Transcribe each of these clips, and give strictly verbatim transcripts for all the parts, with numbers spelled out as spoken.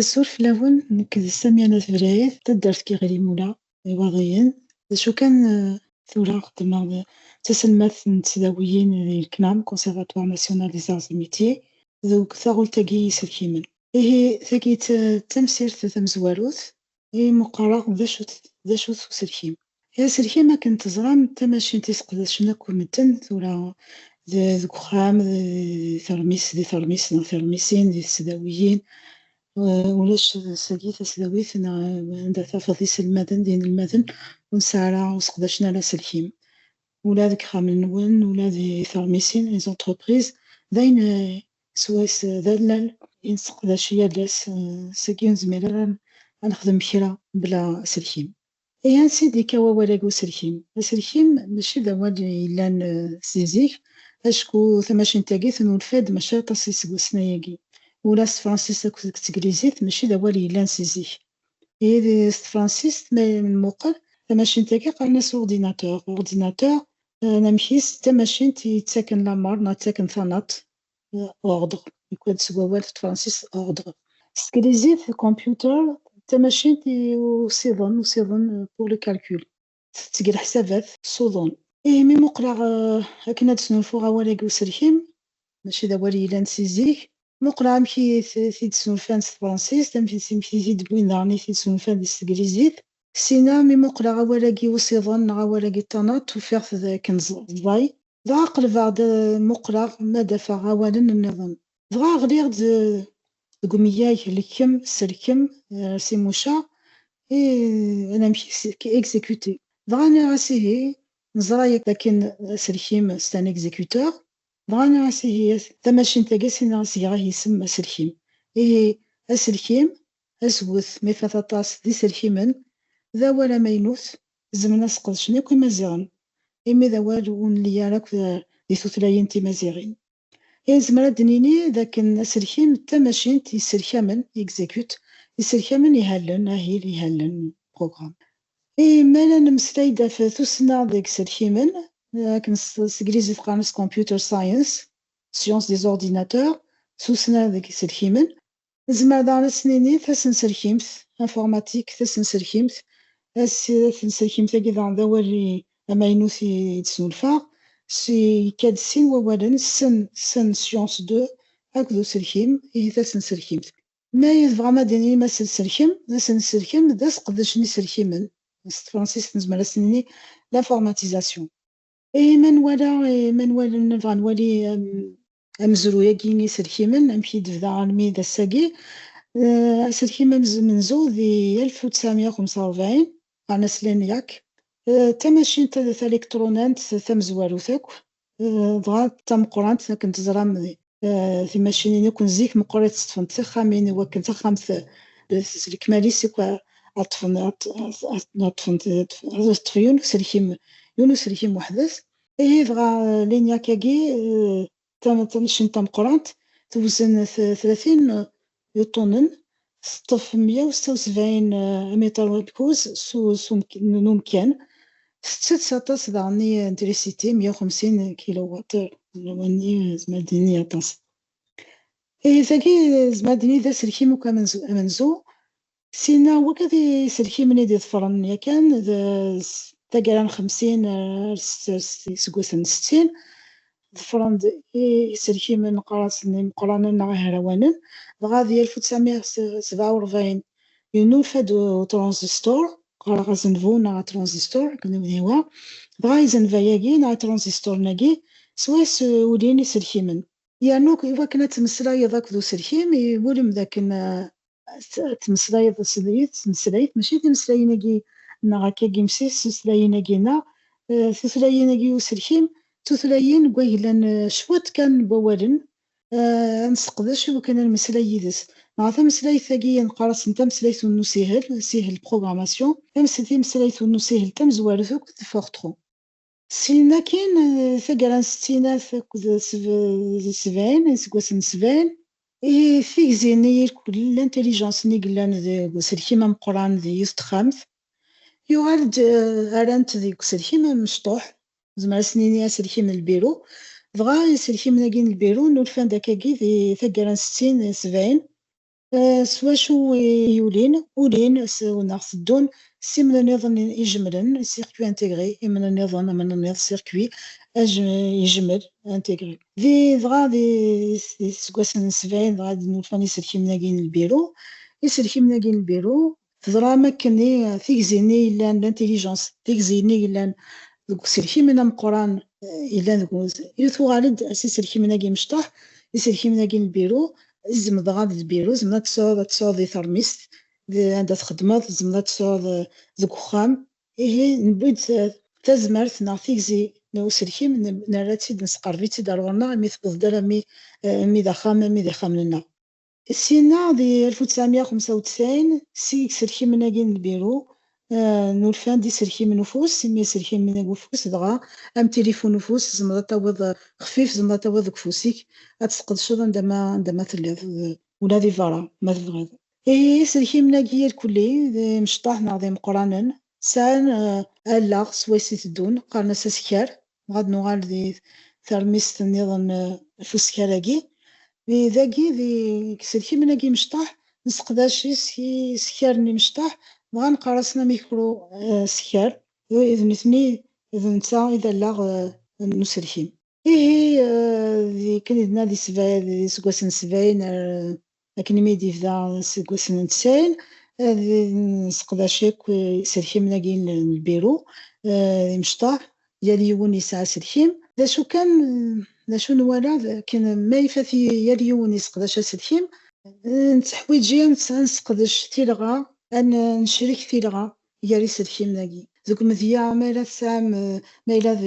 Azul fell-awen, nekk d Samia n At Brayet, taddart n Yiɣil Imula, Iwaḍiyen. D acu kan, eh, tura xeddmeɣ d taselmadt n tesdawiyin di leknam, Conservatoire National des Arts et Métiers, deg taɣult-agi n yiselkimen. Ihi, tagi d ta-, d tamsirt tamezwarut i meqqareɣ d acu-t, d acu-t uselkim. Aselkim, akken teẓram, d tamacint i seqdacen akk medden tura, d-, deg uxxam, d-, di teṛmis, di teṛmis neɣ tiṛmisin, di tesdawiyin. Eh, ulac sagi tasdawit neɣ anda tafeḍ iselmaden d inelmaden ur nesɛi ara, ur seqdacen ara aselkim. Ula deg ixxamen-nwen, ula di teṛmisin, les entreprises, d ayen, eh, swayes, eh, d allal i nesseqdac yal ass, eh, sagi ur nezmir ara ad nexdem kra bla aselkim. Ihi ansi d-yekka wawal-agi uselkim? Aselkim mačči d awal yellan, eh, si zik, acku tamacint-agi tennulfa-d mačči aṭas iseggasen ayagi. Ula s tefransist akked deg teglizit mačči d awal yellan si zik. Ihi di, s tefransist ma nmuqel, tamacint-agi qqaren-as ordinateur. Ordinateur, eh, anamek-is d tamacint yettaken lamer neɣ yettaken tanaṭ, eh, ordre. Yekka-d seg wawal s tefransist ordre. S teglizit, computer, d tamacint i usiḍen, usiḍen, eh, pour le calcul. Tetteg leḥsabat s uḍun. Ihi mi muqleɣ, eh, akken ad d-snulfuɣ awal-agi uselkim, mačči d awal yellan si zik, muqleɣ amek i t-, t-id-snulfan s tefransist, amek i t-, amek i t-id-wwin daɣen i t-id-snulfan s teglizit. Sina mi muqleɣ awal-agi usiḍen neɣ awal-agi ṭanaṭ, ufiɣ-t d akken ẓ-, ẓẓay. Dɣa qelbeɣ-d, eh, muqleɣ ma d-afeɣ awalen nniḍen. Dɣa ɣliɣ-d, eh, deg umyag lekkem, selkem, eh, si muca, i anamek exécuter. Dɣa nniɣ-as ihi, neẓra yakk akken aselkim c'est un exécuteur. Dɣa nniɣ-as ihi, tamacint-agi sinaɣ-as giɣ-as isem aselkim. Ihi aselkim, aswet, mi fat aṭas d iselkimen, d awal amaynut, zemren ad sqedcen akk imaziɣen, imi d awal ur nelli ara akk di tutlayin timaziɣin. Nezmer ad d-nini d akken aselkim d tamacint yesselkamen, exécute, yesselkamen ihallen, ahil ihallen, programme. I ma la nemmeslay-d ɣef tussna deg iselkimen, akken s, s teglizit qqaren-as computer science, science des ordinateurs, tussna deg iselkimen, nezmer daɣen ad s-nini tasenselkimt, informatique, tasenselkimt, as-, tasenselkimt-agi daɣen d awal i, amaynut i d-snulfaɣ, s-, yekka-d sin wawalen, sen, sen science deux, akked uselkim, ihi tasenselkimt. Ma tebɣam ad d-tinim asenselkem, d asenselkem d aseqdec n iselkimen. S tefransist nezmer ad s-nini l'informatisation. Ihi ma nwala, ihi ma nwala, nebɣa nwali, am-, amezruy-agi n iselkimen, amek i d-tebda almi d ass-agi. Eh, aselkim amez-, amenzu di alef u tesɛemya u xemsa u rebɛin, qqaren-as l'ENIAC. Eh, d tamacint ta-, taliktṛunant tamezwarut akk. Eh, dɣa d tameqqrant, akken teẓram, eh, timacinin akk n zik meqqrit, ṭṭfent tixxamin i wakken taxxamt, eh, s lekmal-is akk ad ṭṭfen, ad ṭṭfen, ad ṭṭfen yiwen uselkim, yiwen uselkim weḥd-s. Ihi dɣa, eh, l'ENIAC-agi, eh, tam-, tamacint tameqqrant, tewzen t-, tlatin yuṭunen, teṭṭef meyya u setta u sebɛin, eh, amiṭer n lkuz s u-, s umk-, n umkan, tettett aṭas daɣen n trisiti, meyya u xemsin kilowatt, lawan-nni, eh, zmer ad d-nini aṭas. Ihi tagi, eh, zmer ad d-nini d aselkim akk amenzu, amenzu. Sina wakka d iselkimen i d-iḍefren yakan, d s-, taggara n xemsin ar s-, ar s-, iseggasen n settin, ḍefren-d i-, iselkimen qqar-asen imeqqranen neɣ ihrawanen. Dɣa di alef u tesɛemya sebɛa u rebɛin yennulfa-d utransistor, qqareɣ azenbu neɣ atransistor, akken i wen-ihwa. Dɣa izenba-agi neɣ atransisturen-agi, swayes, eh, ulin iselkimen. Yernu i wakken ad tmeslayeḍ akked uselkim, iwulem d akken, eh, ad tmeslayeḍ s, d yid-s tmeslayt, mačči timeslayin-agi neɣ akka gimsi s tutlayin-agi-nneɣ, eh, tutlayin-agi uselkim, tutlayin n waglan, eh, cwiṭ kan n wawalen, eh, ad nseqdec i wakken ad nemmeslay yid-s. Neɣ tameslayt-agi neqqar-asen tameslayt n usihel, sihel programmation, tames-, timeslayt n usihel tamezwarut akk d Fortran. Syin akkin, eh, taggara n settinat akked seb-, d sebɛin, iseggasen n sebɛin, i tigzi-nni irkul, l'intelligence-nni yellan deg uselkim ameqqran di yiwet texxamt, yuɣal-d, eh, rran-t deg uselkim amecṭuḥ, nezmer ad s-nini aselkim n lbiru, dɣa iselkimen-agi n lbiru nnulfan-d akkagi di taggara n settin, sebɛin, Eh, s wacu i ulin? Ulin s, neɣ teddun s imna nniḍen ijemlen, circuit intégré, imna nniḍen, amna nniḍ circuit aj-, ijmel intégré. Di, dɣa di, di iseggasen n sebɛin, dɣa d-nulfan iselkimen-agi n lbiru. Iselkimen-agi n lbiru, teḍra am akken i tigzi-nni yellan, l'intelligence, tigzi-nni yellan deg uselkim-nni ameqqran, eh, yellan deg uz-, i tuɣal-d s iselkimen-agi imecṭaḥ, iselkimen-agi n lbiru, izem dɣa d lbiru, zemreḍ ad tesɛuḍ, ad tesɛuḍ di teṛmist, d anda txeddmeḍ, zemreḍ ad tesɛuḍ, eh, deg uxxam. Ihi, newwi-d, eh, tazmert neɣ tigzi n uselkim, n-, nerra-tt-id, nesqerreb-itt-id ar ɣur-neɣ, imi tewweḍ-d alammi, eh, imi d axxam, imi d ixxamen-nneɣ. Syenna di alef u tesɛemya u xemsa u tesɛin, si iselkimen-agi n lbiru, eh, nulfan-d iselkimen n ufus, imi iselkimen n ufus dɣa am tilifun n ufus, tzemreḍ ad tawiḍ, eh, xfif, tzemreḍ ad tawiḍ deg ufus-ik, ad tesqedceḍ anda ma, anda ma telliḍ, eh, ula di berra, ma tebɣiḍ. Ihi iselkimen-agi irkelli, d imecṭaḥ neɣ d imeqqranen, sɛan, eh, allaɣ swayes i teddun, qqaren-as askar, dɣa ad nuɣal di termist nniḍen, eh, ɣef uskar-agi. Di dagi, di iselkimen-agi imecṭaḥ, nesseqdac is-, iskaren imecṭaḥ, dɣa neqqar-asen amikru, eh, skar, d, d nitni, d netta i d allaɣ, eh, n uselkim. Ihi, eh, di, akken i d-nadi sebɛin, di iseggasen sebɛin, eh, akken imi d-yebda iseggasen n tesɛin, eh, di, nesseqdac akk, eh, iselkimen-agi n, n lbiru, eh, imecṭaḥ, yal yiwen yesɛa aselkim. D acu kan, d acu nwala, d akken ma ifat i yal yiwen yesseqdac aselkim, eh, netteḥwiǧi ad nse-, ad nesseqdec tilɣa, ad n-, necrek tilɣa gar iselkimen-agi. Deg umedya, ma yella tesɛam, eh, ma yella d,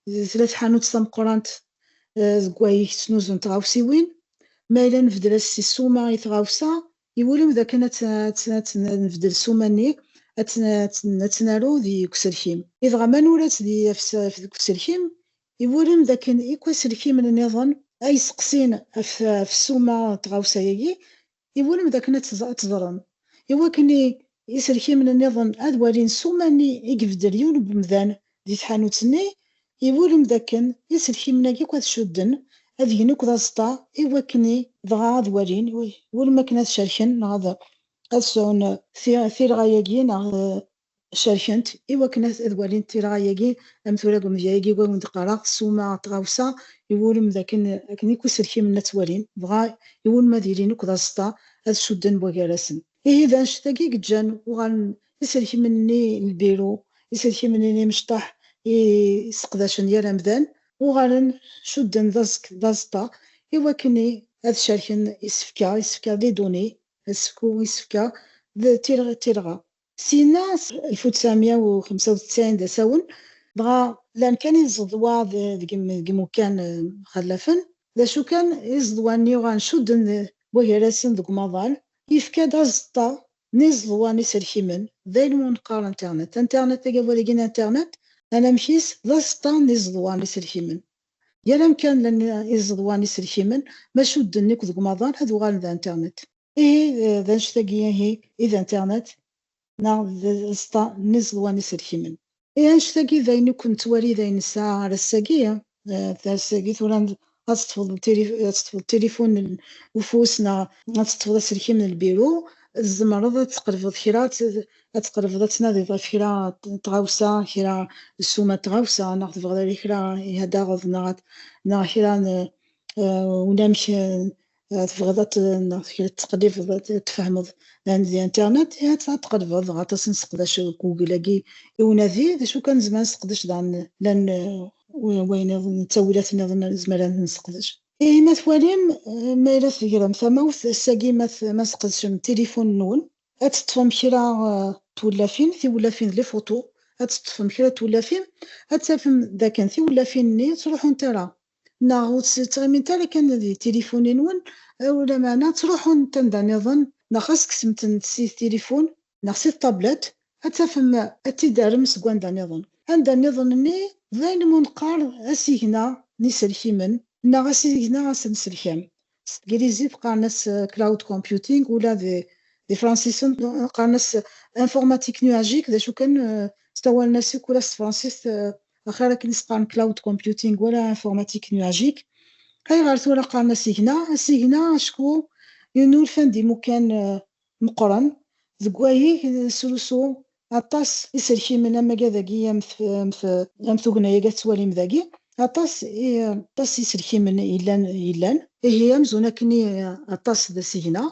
d tella tḥanut tameqqrant, eh, deg wayeg ttnuzun tɣawsiwin, ma yella nbeddel-as si ssuma i tɣawsa, iwulem d akken ad tt-, ad tt-, ad tt-, ad nbeddel ssuma-nni, ad tt-, ad tt-, ad tt-naru di uselkim. Idɣa ma nura-tt di, ɣef s-, ɣef deg uselkim, iwulem d akken ikk aselkimen nniḍen ay yesseqsin ɣef, ɣef ssuma n tɣawsa-agi, iwulem d akken ad tẓ-, ad teẓrem. Iwakken i, iselkimen nniḍen ad walin ssuma-nni i ibeddel yiwen n umdan di tḥanut-nni, iwulem d akken iselkimen-agi akk ad cudden, ad gen akk d aẓeṭṭa, iwakken i dɣa ad walin, iwulem akken ad cerken neɣ ad, ad sɛun ti-, tilɣa-agi neɣ, eh, cerkent, iwakken ad, ad walint tilɣa-agi, am tura deg umedya-agi, i wawen d-qqareɣ, ssuma n tɣawsa, iwulem d akken, akken akk iselkimen ad tt-walin, dɣa iwulem ad ilin akk d aẓeṭṭa, ad cudden wagar-asen. Ihi d anect-agi i yeǧǧan uɣalen iselkimen-nni n lbiru, iselkimen-nni imecṭaḥ i seqdacen yal amdan, uɣalen cudden d aẓ-, d aẓeṭṭa, iwakken i ad cerken isefka, isefka d les données, asefku isefka d tir-, tilɣa. Syenna s alef u tesɛemya u xemsa u tesɛin d asawen, dɣa llan kan iẓeḍwa d-, deg im-, deg imukan, eh, mxallafen. D acu kan, iẓeḍwa-nni uɣalen cudden, eh, wagar-asen deg umaḍal, yefka-d aẓeṭṭa n iẓeḍwa n iselkimen, d ayen umi neqqar Internet. Internet, agi awal-agi n Internet, anamek-is d aẓeṭṭa n iẓeḍwa n iselkimen. Yal amkan llan iẓeḍwa n iselkimen, ma cudden akk deg umaḍal, ad uɣalen d Internet. Ihi, eh, d anect-agi, ihi, i d Internet, neɣ d aẓeṭṭa n iẓeḍwa n iselkimen. Ihi, anect-agi d ayen akk nettwali, d ayen nesɛa ar ass-agi, eh, ar ass-agi tura ad teṭṭfeḍ tili-, ad teṭṭfeḍ tilifun n ufus neɣ ad teṭṭfeḍ aselkim n lbiru, tzemreḍ ad tqelbeḍ kra, ad t-, ad tqelbeḍ ad tnadiḍ ɣef kra n tɣawsa, kra ssuma n tɣawsa, neɣ tebɣiḍ ad kra ihadaɣeḍ, neɣ ad, neɣ kra n, eh, unamek, eh, eh, tebɣiḍ ad t-, neɣ kra tettqellibeḍ, ad t-, tfehmeḍ, llan di internet, eh, ad, ad tqelbeḍ, dɣa aṭas nesseqdac Google-agi i unadi, d acu kan nezmer ad nesseqdec daɣen, llan, eh, w-, wayen nniḍen, ttawilat nniḍen nezmer ad nesseqdec. Ihi ma twalim, eh, ma yella tegrem tamawt, ass-agi ma t-, ma tesqedcem tilifun-nwen, ad teṭṭfem kra, eh, n twellafin, tiwellafin d les photos, ad teṭṭfem kra n twellafin, ad tafem dakken tiwellafin-nni ttruḥunt ara, neɣ ur tt-, ttɣimint ara kan di tilifun-nwen, eh, lameɛna ttruḥunt anda nniḍen, neɣ xas kksemt-tent si tilifun, neɣ si ṭṭablat, ad tafem, ad t-id-terrem seg wanda nniḍen. Anda nniḍen-nni, d ayen umi neqqar asigna n iselkimen, neɣ asigna asenselkam. S teglizit qqaren-as, eh, cloud computing, ula d, d ifransisen, eh, qqaren-as informatique nuagique, d acu kan, eh, stawalen-as akk ula s tefransist, eh, axir akken i s-qqaren cloud computing wala informatique nuagique. Ayɣer tura qqaren asigna? Asigna acku Yennulfan-d imukan, eh, meqqren. Deg wayeg, eh, nesrusu aṭas iselkimen am wagad-agi, am t-, am t-, am tugna-agi ad tettwalim dagi, aṭas i, aṭas iselkimen yellan, yellan. Ihi, amzun akken i, aṭas d asigna.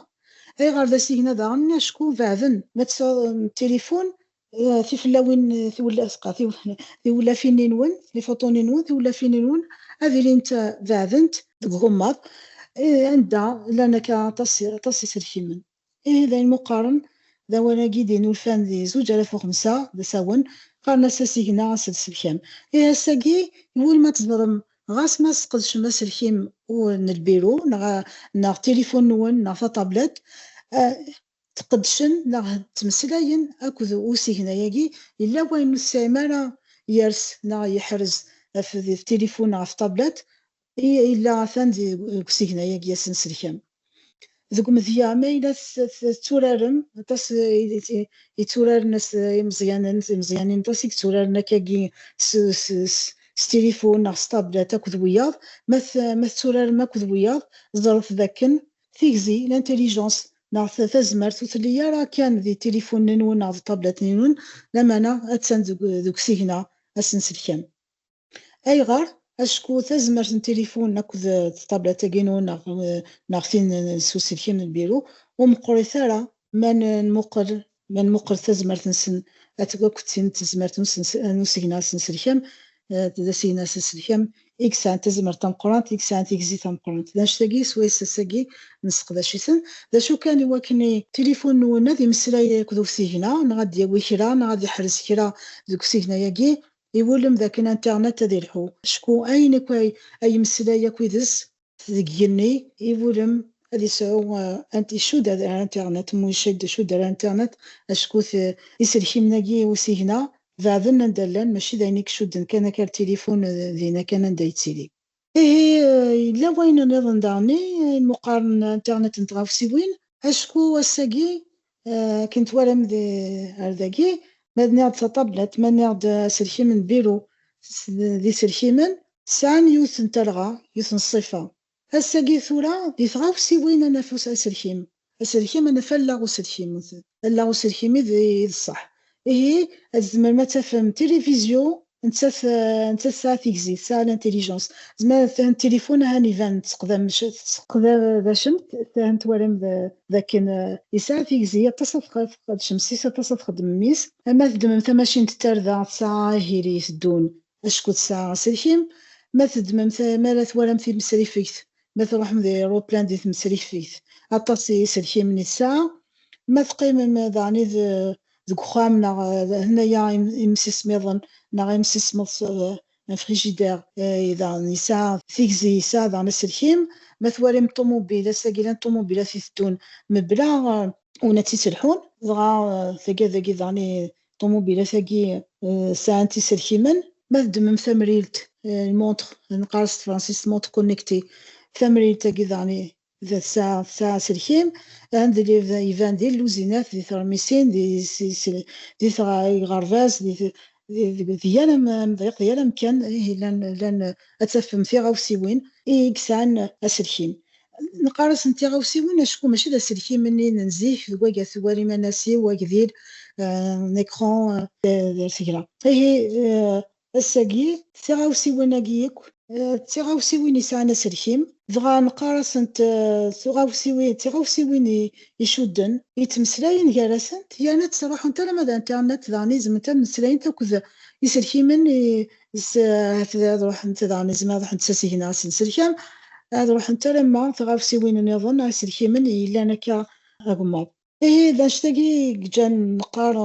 Ayɣer d asigna daɣen? Acku beɛden. Ma tesɛuḍ, mm, tilifun, eh, tifellawin, eh, tiwla-, tiw-, tiwlafin-nwen, lifuṭun-nwen, tiwlafin-nwen, ad ilint, eh, beɛdent deg ugemmaḍ, eh, anda llan akka aṭas, aṭas iselkimen. Ihi d ayen muqqaren, d awal-agi d-innulfan di zuǧ alaf u xemsa, d asawen, qqaren-as asigna aselselkam. Ihi ass-agi, iwulem ad teẓrem, ɣas ma tesqedcem aselkim u-, n lbiru, neɣ, neɣ tilifun-nwen, neɣ tatablet, eh, tqeddcen neɣ ttmeslayen akked usigna-agi, yella wayen ur tesɛim ara yers neɣ yeḥrez ɣef, di tilifun neɣ ɣef tablet, i, yella atan di, deg usigna-agi asenselkam. Deg umedya, ma yella t-, t-, tetturarem, aṭas, eh, i, i, i tturaren as, eh, imeẓyanen, imeẓyanin, aṭas i yetturaren akkagi s, s, s, s tilifun neɣ s tablet akked wiyaḍ, ma t-, ma tetturarem akked wiyaḍ, ẓret dakken tigzi, l'intelligence, neɣ ta-, tazmert ur telli ara kan di tilifun-nwen neɣ di ṭablat-nwen, lameɛna attan deg, deg usigna asenselkam. Ayɣer? Acku tazmert n tilifun akked, eh, ṭablat-agi-nwen neɣ, eh, neɣ tin, eh, s uselkim n lbiru, ur meqqrit ara ma n-, nmuqel, ma nmuqel tazmert-nsen at-, akked tin n tezmert n usens-, n usigna asenselkam, eh, d asigna asenselkam i yesɛan tazmert tameqqrant, i yesɛan tigzi tameqqrant. D anect-agi swayes ass-agi nesseqdac-iten. D acu kan, i wakken i tilifun-nwen ad imeslay akked usigna, neɣ ad d-yawi kra, neɣ ad iḥrez kra deg usigna-agi, iwulem dakken Internet ad ilḥu. Acku ayen akk ay, ay yemmeslay akk yid-s deg igenni, iwulem ad yesɛu, eh, ant-, icudd ar Internet, mu icudd, icudd ar Internet, acku t-, iselkimen-agi usigna beɛden anda llan, mačči d ayen i icudden kan akka ar tilifun, eh, dinna kan anda yettili. Ihi, eh, yella wayen nniḍen daɣen i, eh, imuqaren n Internet n tɣawsiwin, acku ass-agi, eh, akken twalam di, ar dagi, ma nniɣ-d tatablet, ma nniɣ-d aselkim n biru, s-, d iselkimen, sɛan yiwet n talɣa, yiwet n ṣṣifa. Ass-agi tura, di tɣawsiwin ad naf us-, aselkim. Aselkim ad naf allaɣ uselkim, allaɣ uselkim i d, i d ṣṣeḥ. Ihi, ad tzemrem ad tafem tilivizyu, nettat, eh, nettat tesɛa tigzi, tesɛa l'intelligence. Tzemrem ad tafem tilifun, ahan iban, teqdam-, teqdacem, ahan twalam d, d akken, eh, yesɛa tigzi, aṭas ad tq-, tqedcem s-is, aṭas ad txeddmem s-is. Ma teddmem tamacint n tarda, tesɛa ahil iteddun acku tesɛa aselkim. Ma teddmem ta-, ma ara twalam timesrifegt, ma tṛuḥem di ṛuplan di tmesrifegt, aṭas iselkimen i tesɛa. Ma teqqimem daɣen i d-, deg uxxam neɣ, eh, hennaya im-, imsismiḍen neɣ imsismeḍ s, eh, un frigidaire, eh, daɣen yesɛa tigzi, yesɛa daɣen aselkim. Ma twalim ṭumubil, ass-agi llan ṭumubilat iteddun mebla, eh, win ad tt-iselḥun, dɣa, eh, tagi dagi daɣen i ṭumubilat-agi, eh, sɛant iselkimen. Ma teddmem tamrilt, eh, lmontre, neqqar s tefransist montre connectée, tamrilt-agi daɣen i, tesɛa, tesɛa aselkim, anda iban di lluzinat, di tṛemmisin, di, si, si, di tɣ-, iɣerbaz, di, di, di, di yal am-, amḍiq, di yal amkan, ihi llan, llan, ad tafem tiɣawsiwin i yesɛan aselkim. Neqqar-asent tiɣawsiwin acku mačči d aselkim-nni n zik, deg wagi twalim anasiw, agdil, eh, un écran, eh, d, d, segla. Ihi, eh, ass-agi, tiɣawsiwin-agi yakk, eh, d tiɣawsiwin yesɛan aselkim, dɣa neqqar-asent, eh, tiɣawsiwin, d tiɣawsiwin i, icudden, yettmeslayen gar-asent, yerna ttruḥunt alamma d internet, daɣen i zemrent ad mmeslayent akked iselkimen i, s-, ad ruḥent daɣen, izmer ad ruḥent s asigna asenselkam, ad ruḥent alamma tiɣawsiwin nniḍen, iselkimen yellan akka agemmaḍ. Ihi, d anect-agi i yeǧǧan neqqar,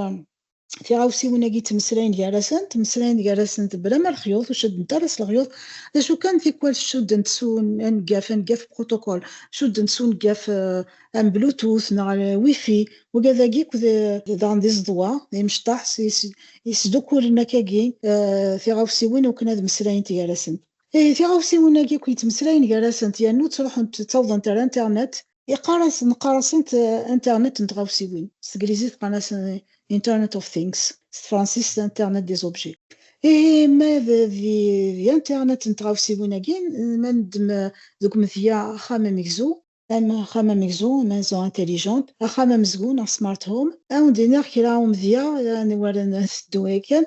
tiɣawsiwin-agi ttmeslayen gar-asent, ttmeslayen gar-asent bla ma lexyuḍ, ur ceddent ara s lexyuḍ. D acu kan, tikwal cuddent s un-, aneggaf, aneggaf protocole, cuddent s uneggaf, eh, am Bluetooth neɣ, eh, Wi-Fi, wigad-agi akk d, d, daɣen d iẓeḍwa, d imecṭaḥ, s-, s-, yesdukkulen akkagi, eh, tiɣawsiwin ukken ad meslayent gar-asent. Ihi, tiɣawsiwin-agi akk yettmeslayen gar-asent, yernu ttruḥunt, ttawḍent ar internet, iqqar-as-, neqqar-asent, eh, internet n tɣawsiwin. S teglizit qqaren-as, eh, Internet of Things, s tefransist Internet des objets. Ihi, ma d, di, di internet n tɣawsiwin-agi, ma neddem, eh, deg umedya axxam amegzu, am axxam amegzu, maison intelligente, axxam amezgun neɣ smart home. Ad wen-d-iniɣ kra umedya, eh, n wara n teddu yakan,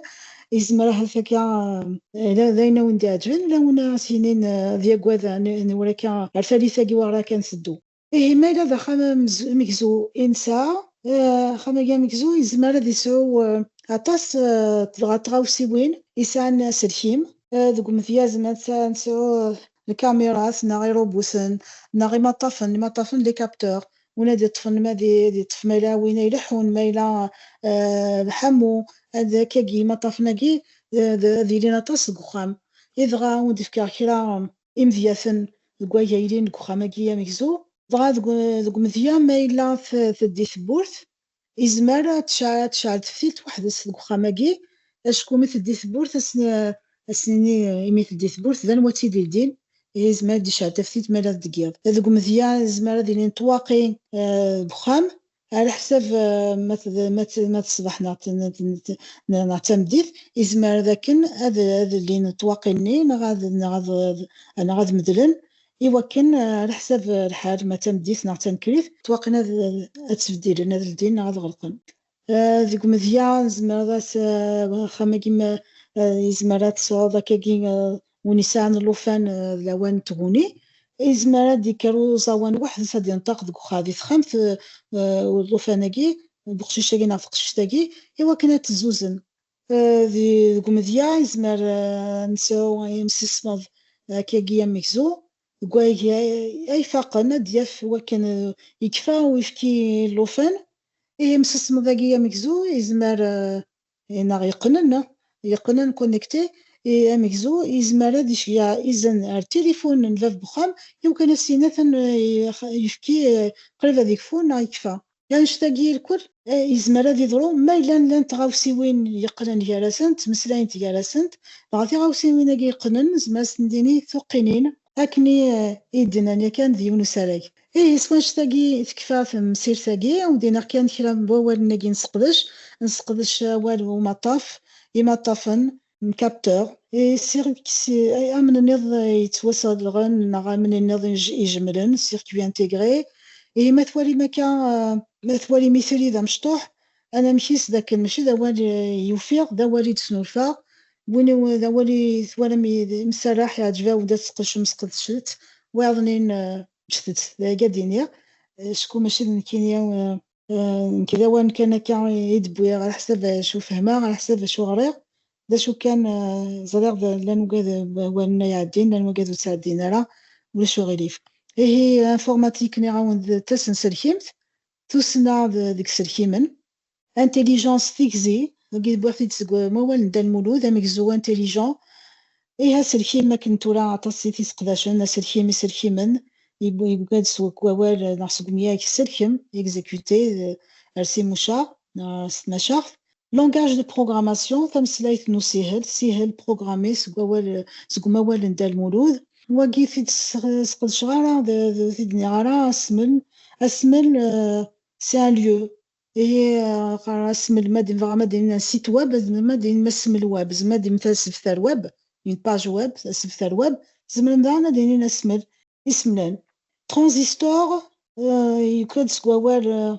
yezmer ahat akka, eh, d ayen ad wen-d-iɛeǧben, lawan ad s-yinin, eh, ad yagad, eh, n, n wara akka, ar tallit-agi wara kan teddu. Ihi, ma yella d axxam amez-, amegzu i nesɛa, eh, axxam-agi amegzu yezmer ad yesɛu, eh, aṭas, eh, dɣa tɣawsiwin yesɛan aselkim. Eh, deg umedya, yezmer ad nesɛu, eh, lkamirat, neɣ irubuten, neɣ imaṭṭafen, imaṭṭafen, les capteurs, win ad yeṭṭfen ma di, ad yeṭṭef ma yella win ay ileḥḥun, ma yella, eh, lḥamu, ad, akkagi, imaṭṭafen-agi, eh, d, ad ilin aṭas deg uxxam. I dɣa, ad wen-d-fkeɣ kra imedyaten deg waya yellan deg uxxam-agi amegzu. Dɣa deg, deg umedya, ma yella t-, teddi tewwurt, yezmer ad tecɛ-, ad tecɛel teftilt weḥd-s deg uxxam-agi, acku mi teddi tewwurt, ad s-, ad s-nini imi teddi tewwurt, d anwa tt-id-ildin, ihi yezmer ad d-icɛel taftilt ma yella deg yiḍ. Deg umedya, yezmer ad ilin ṭṭwaqi, eh, deg uxxam, ɛla ḥsab, eh, ma t-, ma t-, ma d ṣṣbeḥ neɣ t-, neɣ t-, neɣ d tameddit, yezmer d akken ad, ad llin ṭṭwaqi-nni, neɣ ad, neɣ ad, neɣ ad medlen, i wakken, eh, ɛla ḥsab, eh, lḥal, ma d tameddit neɣ d tanekkrit, ṭṭwaqi-nni ad, ad ttbeddilen, ad ldin neɣ ad ɣelqen. Eh, deg umedya, nezmer ad as-, eh, axxam-agi ma, eh, yezmer ad tesɛuḍ akkagi, eh, win yesɛan llufan, eh, d lawan n tguni, yezmer ad d-ikker uẓawan weḥd-s ad d-inṭeq deg uxa-, di texxamt, eh, eh, llufan-agi, deg uqcic-agi neɣ teqcict-agi, i wakken ad tezzuzen. Eh, di, deg umedya, yezmer, eh, ad nesɛu imsismeḍ, eh, akkagi amegzu, deg wayagi ay, ay faqen ad d-yaf wakken, eh, yekfa uyefki n llufan. Ihi imsismeḍ-agi amegzu yezmer, eh, neɣ yeqqnen, yeqqnen connecté, i amegzu yezmer ad iceyyeɛ izen ar tilifun n bab n uxxam, i wakken ad s-yini atan, eh, yefki, eh, qrib ad yekfu neɣ yekfa. Annect-agi irkul, eh, yezmer ad iḍru ma yella llant tɣawsiwin yeqqnen gar-asent, ttmeslayent gar-asent, dɣa tiɣawsiwin-agi yeqqnen, nezmer ad sent-nini tuqqinin, akken i, eh, i d-nnan yakan d yiwen usarag. Ihi, s wannect-agi tekfa temsirt-agi, ad wen-d-iniɣ kan kra n wawalen-agi nseqdec, nseqdec awal umaṭṭaf, imaṭṭafen, n capteur, i circuit, si-, ay, amnenniḍ yettwaserɣen neɣ amnenniḍ ij-, ijemlen, circuit intégré. Ihi ma twalim akka, eh, ma twalim itri d amecṭuḥ, anamek-is d akken mačči d awal, eh, i ufiɣ, d awal i d-snulfaɣ. Win i, d awal i twalam i, i mserraḥ, iɛǧeb-awen-d ad tesqedcem, sqedcet. Wayeḍnin, eh, ǧǧet-t, d aya ad d-iniɣ. Eh, acku mačči d nekkini, eh, Eh, nekk d awal kan akka i d-wwiɣ, ɛla ḥsab acu fehmeɣ, ɛla ḥsab acu ɣriɣ. D acu kan, eh, ẓriɣ d, llan wigad, eh, wawalen-a iɛeddin, llan wigad ur ttɛeddin ara, ulac uɣilif. Ihi, informatique, nniɣ-awen d tasenselkimt, tussna d, deg iselkimen, intelligence, tigzi, dagi wwiɣ-t-id seg wawal n Dda Lmulud, amegzu intelligent. Ihi aselkim akken tura aṭas i t-iseqdacen, aselkim, iselkimen, yewwi-, yewwi-d s wawal, eh, neɣ seg umyag selkem, exécuter, eh, ar s imucaɣ, neɣ s tmacaɣt. Langage de programmation, tameslayt n usihel, sihel, programmer, seg wawal, eh, seg umawal n Dda Lmulud. Wagi t-id-sqedceɣ ara, d, d, t-id-nniɣ ara, asmel, asmel, eh, c'est un lieu. Ihi, eh, qqar asmel, ma d-, nebɣa ma d-inin un site web, ma d-inin asmel web, ma d-inin asebter web, une page web, asebter web, zemren daɣen ad inin asmel, isemlan. Transistor, eh, yekka-d seg wawal, eh,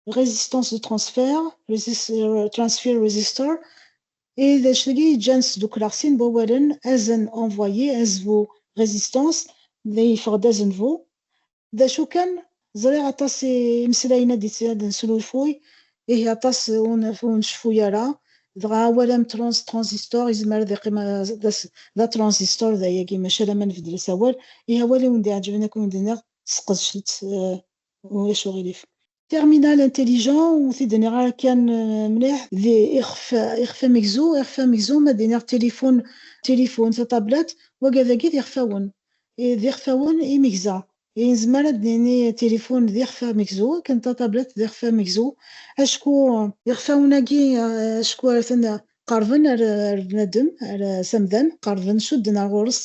résistance de transfert, résis-, eh, transfer resistor, i d acu-agi yeǧǧan sdukleɣ sin n wawalen, azen, envoyer, azbu, résistance, d yeffeɣ-d azenbu. D acu kan, ẓriɣ aṭas i-, imeslayen ad d-, ad d-neslufuy, ihi aṭas ur n-, ur nceffu ara. Dɣa awal am trans-, transistor yezmer ad iqqim, eh, d as-, d atransistor d ayagi, maca alamma nbeddel-as awal. Ihi awal i wen-d-iɛeǧben akk i wen-d-nniɣ, sqedcet, eh, ulac uɣilif. Terminal intelligent, ur t-id-nniɣ ara kan, eh, mliḥ, d ixef, ixef amegzu, ixef amegzu, ma d-iniɣ tilifun, tilifun, tatablat, wagad-agi d ixfawen. Eh, d ixfawen imegza. Eh, nezmer ad d-nini tilifun d ixef amegzu, akken tatablat d ixef amegzu. Acku ixfawen-agi, eh, acku atan qerben ar, ar bnadem, ar s amdan, qerben, cudden ar ɣur-s,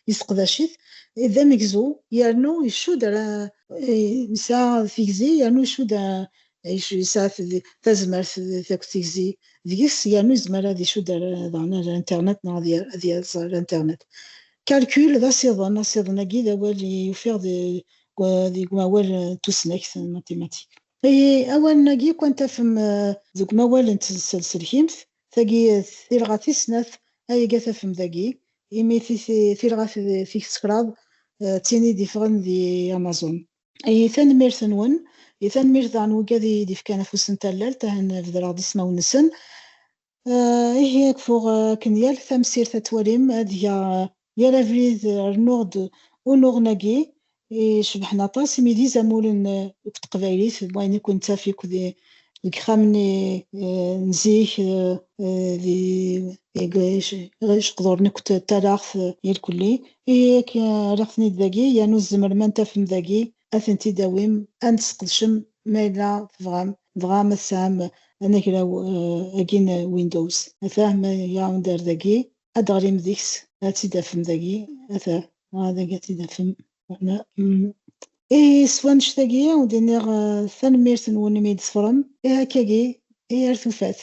yesseqdac-it. Eh, d amegzu, yernu icudd ar, eh, yesɛa tigzi, yernu icudd ar, yesɛa t-, tazmert akked tigzi deg-s, yernu yezmer ad icudd ar, daɣen ar internet neɣ ad y-, ad yaẓ ar internet. Calcul d asiḍen, asiḍen-agi d awal i ufiɣ d, deg umawal n tusnakt, n mathématiques. Awalen-agi kan tafem deg umawal n tselselkimt, tagi tilɣa tis snat ay iga tafem dagi, imi tilɣa tis kraḍ d tin i d-iffɣen di Amazon. Tanemmirt-nwen, tanemmirt daɣen wigad i d-ifkan afus n tallalt, ahan bedreɣ-d ismawen-nsen. Ihi ad kfuɣ akken yal tamsirt ad twalim ad geɣ yal abrid, rnuɣ-d unuɣen-agi icebḥen aṭas, imi d izamulen deg teqbaylit, wayen i ken-nettaf akk deg yixxamen n zik, di iqduren akk n talaɣt irkelli. Ihi ad rreɣ-ten-id dagi, yernu tzemrem ad ten-tafem dagi, ad tent-id-tawim, ad ten-tesqedcem ma yella tebɣam, tebɣam ad tesɛam anagraw-agi n Windows. Ata ma iɛawed ar dagi, ad d-teɣlim deg-s, ad tt-id-tafem dagi, ata, dagi ad tt-id-tafem. Ihi s wannect-agi ad d-iniɣ tanemmirt-nwen imi i d-tṣebrem. Ihi akkagi, i ar tufat.